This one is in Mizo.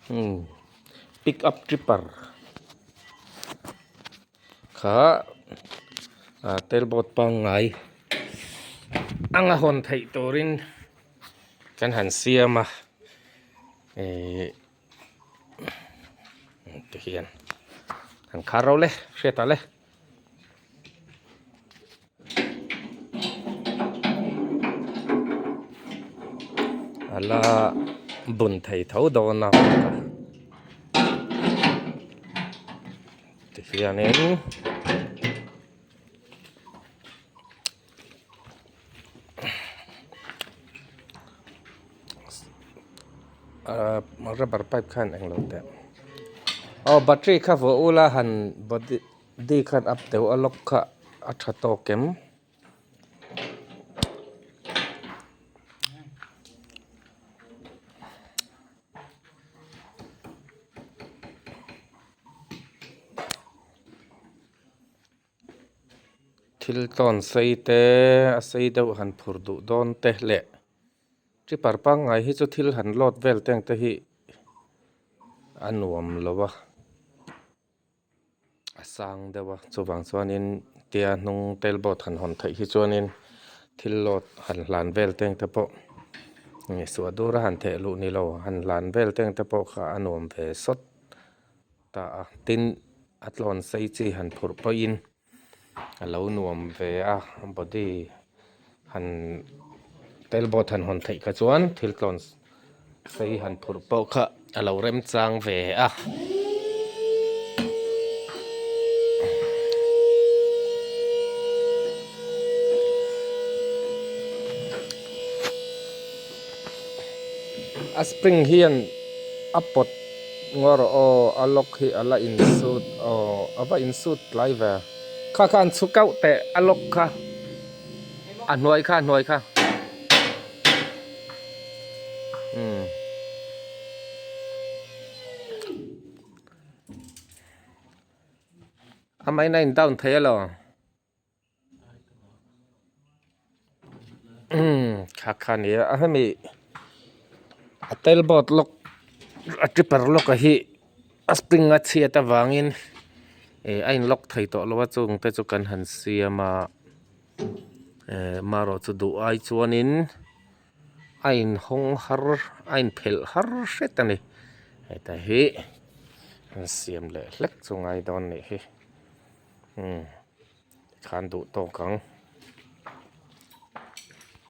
Umm pick up tripper kha ah tail boat pangngai anga hawn theih turin kan han siam a ihh tihian han khar reuh le hriat ah le. A la bun thei tho dawn a tihianin ahh rubber pipe khan englo teh aw battery kha vuah ula han body di khan up deuh a lock kha a tha tawk em. Thil tawn sei te a sei deuh han phur duh dawn te leh tripper pangngai hi chu thil han load vel te ang te hi a nuam lo a. A sang deuh a chuvang chuanin tia hnung tail boat han hawn theih hi chuanin thil load han hlan vel te ang te pawh nge suah dur a han theh luh ni lo han hlan vel te ang te pawh kha a nuam ve sawt ta a tin a tlawn sei chi han phurh pawhin a lo nuam ve a body han tail boat han hawn theih kha chuan thil tlawn sei han phurh pawh kha a lo remchang ve a. A spring hian a pawt ngaw rawh aw a lock hi a la insut aw a va insut tlai ve kha kha an chhu kauh teh a lock kha a hnuai kha a hnuai kha umm a main a in down thei alo. Kha kha a ni a hemi a tail boat lock a tripper lock a hi a spring a chhiat avangin ih a in lock thei tawh lo a chung te chu kan han siam a eh marawh chu duh ai chuanin a inhawng har a inphelh har hret a ni heta hi an siam leh hlek chu ngai dawn a nih hi umm. Khan duh tawk ang.